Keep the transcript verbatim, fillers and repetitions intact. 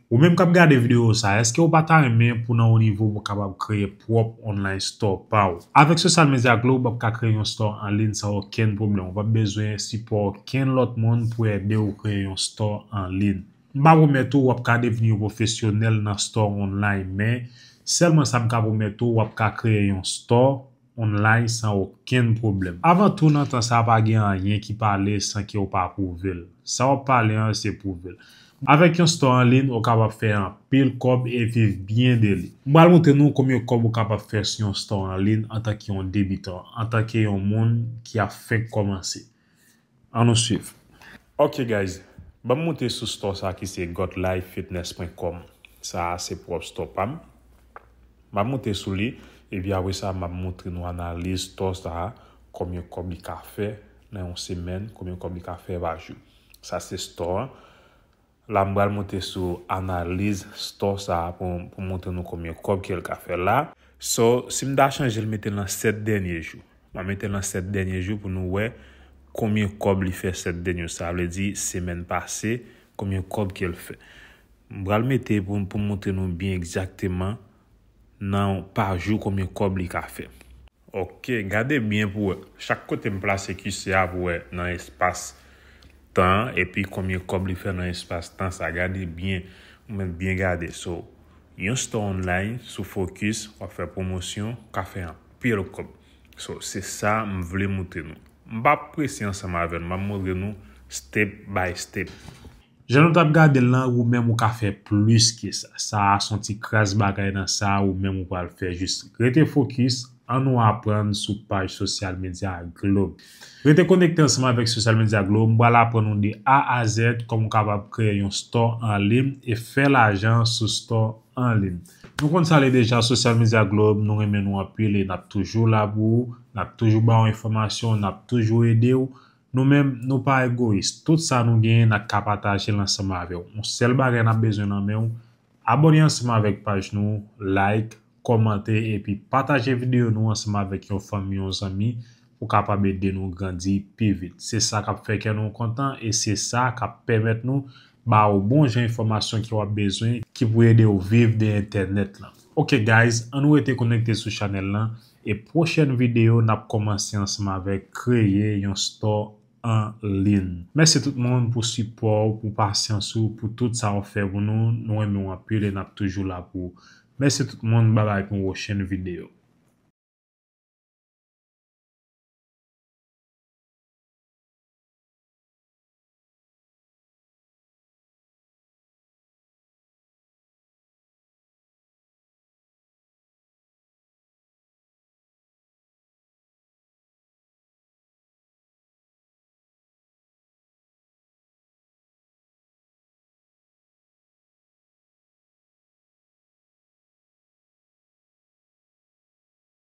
Ou menm k ap gade videyo sa, èske w pa ta renmen pou nan wo nivo w kapab kreye pwòp online store pa w? Avèk Social Media Globe, w ap ka kreye yon store an liy san okenn pwoblèm. Ou p ap bezwen sipò okenn lòt moun pou ede w kreye yon store an liy. M pa pwomèt ou w ap ka devni yon pwofesyonèl nan store online, men sèlman sa m ka pwomèt ou, w ap ka kreye yon store online san okenn pwoblèm. Avan tou, nan tan sa a, pa gen anyen ki pale san ke w pa pwouve l. Sa w ap pale an, se pwouve l. Avèk yon store an liy, ou kapab fè anpil kòb e viv byen de li. M pral montre nou konbyen kòb ou kapab fè sou yon store an liy antanke yon debitan, antanke yon moun ki ap fenk kòmanse. Ann nou swiv. Ok guys, ban m monte sou store sa ki se gotlifefitness pwen kòm. Sa a se pwòp store pa m. M ap monte sou li, epi apre sa, m ap montre nou analiz store sa a, konbyen kòb li ka fè nan yon semèn, konbyen kòb li ka fè pa jou. Sa se store an. La, m pral monte sou analiz store sa a pou, pou montre nou konbyen kòb ke l ka fè la. So, si m ta chanje l, mete l nan sèt dènye jou. M a mete l nan sèt dènye jou pou nou wè konbyen kòb li fè sèt dènye jou. Sa vle di, semèn pase, konbyen kòb ke l fè. M pral mete pou, pou montre nou byen egzakteman nan pa jou konbyen kòb li ka fè. Ok, gade byen pou wè. Chak kote m plase kisè a pou wè nan espas tan an, epi konbyen kòb li fè nan espas tan sa. Gade byen, ou mèt byen gade. So, yon store online sou Focus, w ap fè pwomosyon, w ka fè anpil kòb. So, se sa m vle montre nou. M p ap prese ansanm avè nou, m ap montre nou step by step. Jan nou t ap gade l lan, ou menm ou ka fè plis ke sa. Sa a se yon ti kras bagay nan sa a ou menm ou pral fè. Jis rete fokis, ann nou aprann sou paj Social Media Globe. Rete konekte ansanm avèk Social Media Globe, m pral aprann nou de A a Z kòman ou kapab kreye yon store an liy e fè lajan sou store an liy. Nou konn sa l ye deja, Social Media Globe, nou renmen nou anpil e n ap toujou la pou ou, n ap toujou ba w enfòmasyon, n ap toujou ede w. Nou menm, nou pa egoyis. Tout sa nou genyen, n ap ka pataje l ansanm avè w. Yon sèl bagay n ap bezwen nan men w, abòne ansanm avèk paj nou, like, kòmante, epi pataje videyo nou ansanm avèk yon fanmi, yon zanmi, pou kapab ede nou grandi pi vit. Se sa k ap fè kè nou kontan e se sa k ap pèmèt nou ba ou bon jan enfòmasyon ke w ap bezwen, ki pou ede w viv de entènèt lan. Ok guys, ann nou rete konekte sou chanèl lan, e pwochèn videyo n ap kòmanse ansanm avèk kreye yon store an liy. Mèsi tout moun pou sipò w, pou pasyans ou, pou tout sa w fè pou nou. Nou renmen w anpil e n ap toujou la pou ou. Mèsi tout moun, babay pou yon pwochèn videyo.